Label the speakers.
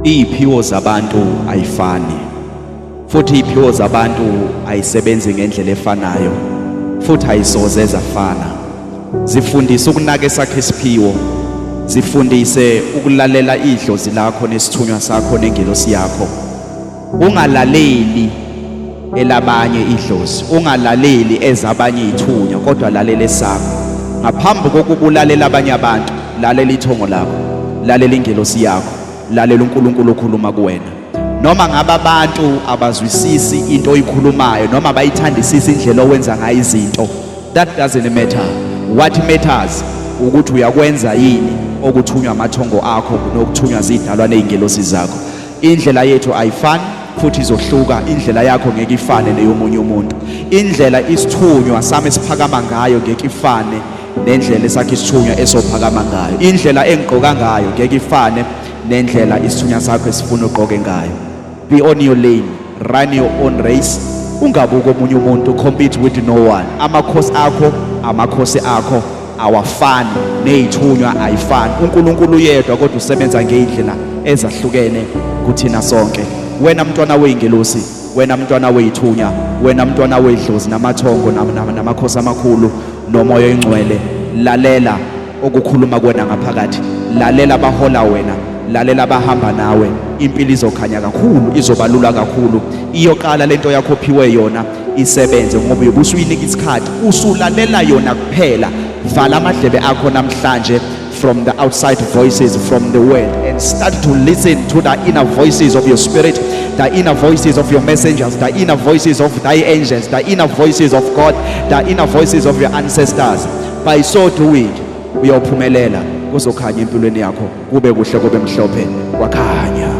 Speaker 1: Iy'phiwo zabantu ayifani, futhi iy'phiwo zabantu ayisebenzi ngendlela efanayo, futhi ayisoze zafana. Zifundise ukunaka esakho isiphiwo, zifundise ukulalela idlozi lakho nesithunywa sakho nengelosi yakho. Ungalaleli elabanye idlozi, ungalaleli ezabanye ithunywa, kodwa lalela esakho. Ngaphambi kokubulalela abanye abantu, lalela ithongo lakho, lalela ingelosi yakho, lalela uNkulunkulu okhuluma kuwena. Noma ngabe abantu abazwisisi into oyikhulumayo, noma bayithandisisi indlela owenza ngayo izinto, that doesn't matter. What matters ukuthi uyakwenza yini okuthunywa amathongo akho nokuthunywa zidalwa nezingelosi zakho. Indlela yethu ayifani futhi izohluka. Indlela yakho ngeke ifane neyomunye umuntu. Indlela isithunywa sami esiphakama ngayo ngeke ifane nendlela esakhe isithunywa esophakama ngayo. Indlela engigqoka ngayo ngeke ifane nendlela isithunywa sakho esifuna ugqoke ngayo. Be on your lane, run your own race, ungabuki omunye umuntu, compete with no one. Amakhosi akho, amakhosi akho awafani, ney'thunywa ayifani. UNkulunkulu uyedwa, kodwa usebenza ngey'ndlela ezahlukene kuthina sonke. Wena mntwana wey'ngelosi, wena mntwana wey'thunya, wena mntwana wedlozi namathongo namakhosi amakhulu nomoya oyingcwele, lalela okukhuluma kuwena ngaphakathi, lalela abahola wena, lalela abahamba nawe. Impilo izokhanya kakhulu, izoba lula kakhulu. Iyoqala lento yakho ophiwe yona isebenze, ngoba uyobe usuyinika isikhathi, usulalela yona kuphela. Vala amadlebe akho namhlanje from the outside voices, from the world, and start to listen to the inner voices of your spirit, the inner voices of your messengers, the inner voices of thy angels, the inner voices of God, the inner voices of your ancestors. By so doing, uyophumelela, kuzokhanya empilweni yakho, kube kuhle, kube mhlophe, kwakhanya.